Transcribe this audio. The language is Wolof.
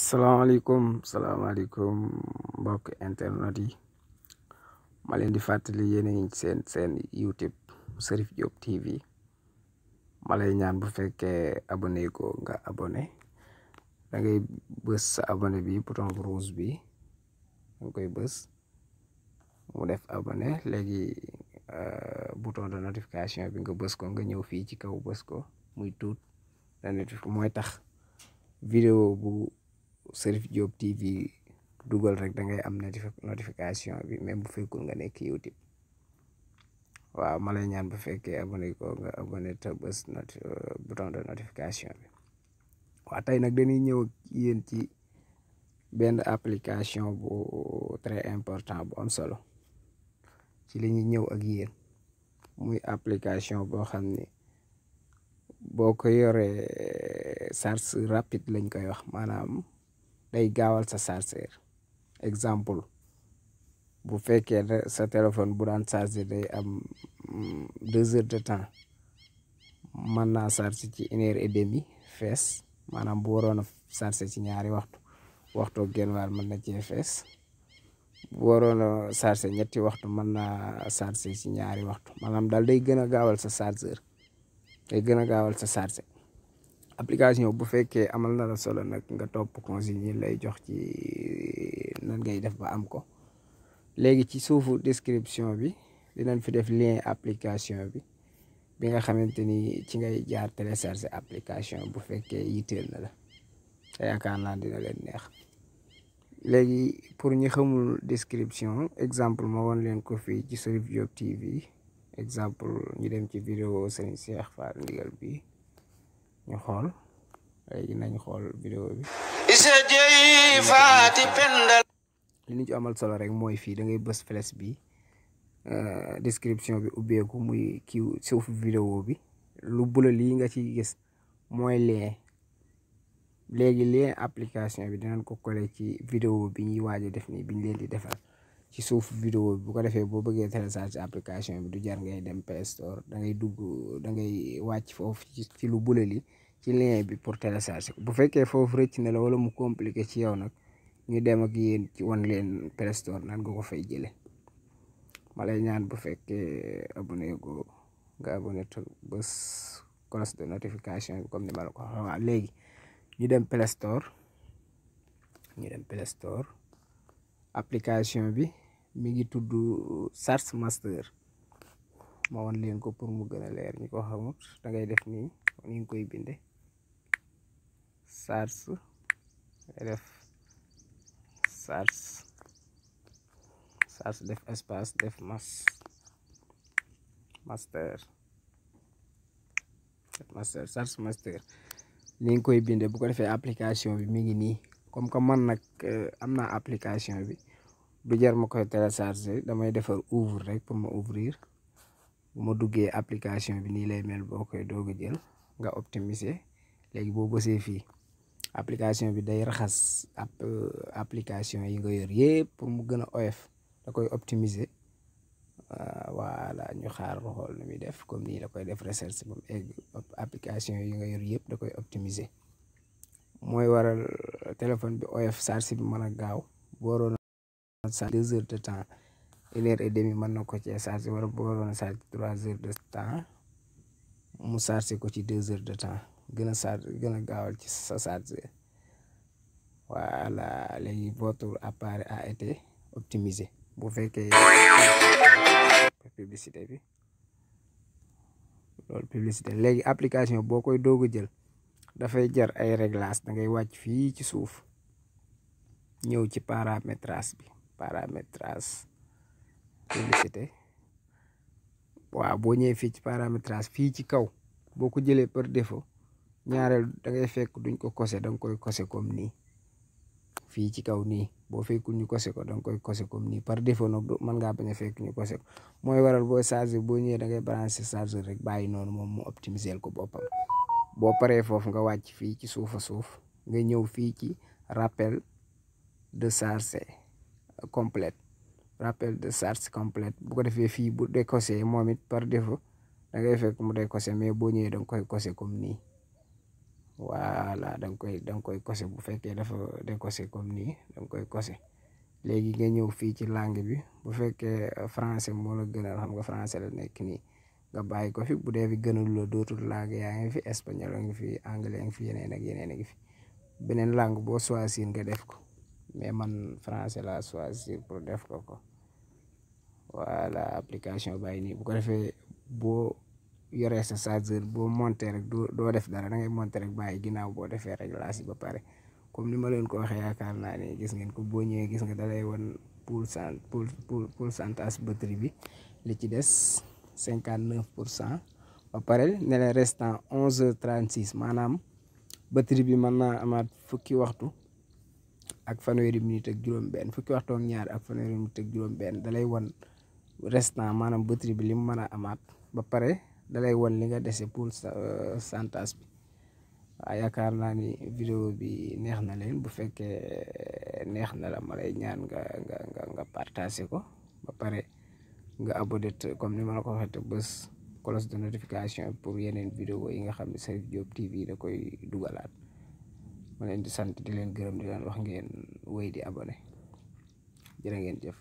salaamaaleykum mbokk internet yi ma leen di fàttali yéen a ngi seen YouTube Cherif Diop TV ma lay ñaan bu fekkee abonné ko nga abonné da ngay bës sa abonné bi bouton bu rouge bi da koy bës mu def abonné léegi bouton de notification bi nga bës ko nga ñëw fii ci kaw bës ko muy tuut da notification mooy tax vidéo bu Cherif Diop TV dugal rek da ngay am notification bi même bu fekkul nga nekk YouTube waaw ma lay ñaan bu fekkee abonné ko nga abonné te bës bouton de notification bi waaw tey nag dañuy ñëw ak yéen ci benn application bu très important bu am solo ci li ñuy ñëw ak yéen muy application boo xam ne boo ko yoree charge rapide lañ koy wax maanaam day gaawal sa chargeur exemple bu fekkee sa téléphone bu daan chargé day am 2 heures de temps mën naa chargé ci 1 heure et demie fees maanaam bu waroon a chargé ci ñaari waxtu genn wàll mën na cee fees bu waroon a chargé ñetti waxtu mën naa chargé ci ñaari waxtu maanaam daal day gën a gaawal sa chargeur day gën a gaawal sa chargé application bu fekkee amal na la solo nag nga topp consigne yi lay jox ci nan ngay def ba am ko léegi ci suufu description bi dinañ fi def lien application bi nga xamante ni ci ngay jaar télécharger application bu fekkee yitteel na la te yaakaar naa dina leen neex léegi pour ñi xamul description exemple ma won leen ko fii ci Cherif Diop TV exemple ñu dem ci vidéo Serigne Cheikh Fall Ndigal bi ñu xool léegi nañ xool vidéo bi li ñu ci amal solo rek mooy fii da ngay bës flèche bi description bi ubbeeku muy kii suuf vidéo bi lu bula lii nga ci gis mooy lien léegi lien application bi dinañ ko coller ci vidéo bi ñuy waaj a def nii biñ leen di defal ci suuf vidéo bi bu ko defee boo bëggee télécharger application bi du jar ngay dem Play Store da ngay dugg da ngay wàcc foofu ci lu bula li ci lien bi pour télécharger ko bu fekkee foofu rëcc na la wala mu compliqué ci yow nag ñu dem ak yéen ci wan leen Play Store nan nga ko fay jële ma lay ñaan bu fekkee abonné go nga abonné te bës cloche de notification bi comme ni ma la ko waxee waaw léegi ñu dem Play Store application bi mi ngi tudd Charge Master ma wan leen ko pour mu gën a leer ñi ko xamut da ngay def nii ni nga koy binde charge def charge def espace def Charge Master ni nga koy binde bu ko defee application bi mi ngi nii comme que man nag am naa application bi du jar ma koy télécharger damay defar ouvre rek pour ma ouvrir bu ma duggee application bi nii lay mel boo koy doog a jël nga optimiser léegi boo bësee fii application bi day raxas application yi nga yor yëpp pour mu gën a oyof da koy optimiser voilà ñu xaar xool nu muy def comme nii da koy def recherche ba mu egg application yi nga yor yëpp da koy optimiser mooy waral téléphone bi oyof charge bi mën a gaaw boo waroon a charge 2 heures de temps 1 heure et demie mën na ko cee charge wala boo waroon a charge 3 heures de temps mu charge ko ci 2 heures de temps gën a gaawal ci sa charge voilà léegi votre appareil a été optimisé bu fekkee publicité bi loolu publicité léegi application boo koy doog a jël dafay jar ay réglages da ngay wàcc fii ci suuf ñëw ci paramétrage publicité waaw boo ñëwee fii ci paramétrage fii ci kaw boo ko jëlee par défaut ñaareel da ngay fekk duñ ko kose da nga koy kose comme nii fii ci kaw nii boo fekkul ñu kose ko da nga koy kose comme nii par défaut nag mën ngaa bañ a fekk ñu kose ko mooy waral boo chargé boo ñëwee da ngay branché chargeur rek bàyyi noonu moom mu optimiser ko boppam boo paree foofu nga wàcc fii ci suufa suuf nga ñëw fii ci rappel de charge complète bu ko defee fii bu décoché moom it par défaut da ngay fekk mu décoché mais boo ñëwee da nga koy coché comme nii voilà da nga koy kose bu fekkee dafa décoché comme nii da nga koy kose léegi nga ñëw fii ci langue bi bu fekkee français moo la gënal xam nga français la nekk nii nga bàyyi ko fi bu dee fi gënal la dootul langue yaa ngi fi espagnol a ngi fi anglais a ngi fi yeneen ak yeneen a ngi fi beneen langue boo choisir nga def ko mais man français laa choisir pour def ko voilà application bàyyi nii bu ko defee boo yoree sa chargeur boo monté rek doo def dara da ngay monté rek bàyyi ginnaaw boo defee réglage yi ba pare comme ni ma leen ko waxee yaakaar naa ne gis ngeen ko boo ñëwee gis nga dalay woon pourcentage batterie bi li ci des 59% ba pare ne la restant 11h36 maanaam batterie bi mën naa amaat fukki waxtu ak fanweeri minute ak juróom-benn fukki waxtu ak ñaar ak fanweeri minute ak juróom-benn dalay won restant maanaam batterie bi li mu mën a amaat ba pare dalay won li nga dese pourcentage bi waaw yaakaar naa ni vidéo bi neex na leen bu fekkee neex na la ma lay ñaan nga partagé ko ba pare nga abonné comme ni ma la ko waxee te bés cloche de notification pour yeneen vidéo yi nga xam ne Cherif Diop TV da koy dugalaat ma leen di sant di leen gërëm di leen wax ngeen wéy di abonné jërë ngeen jëf.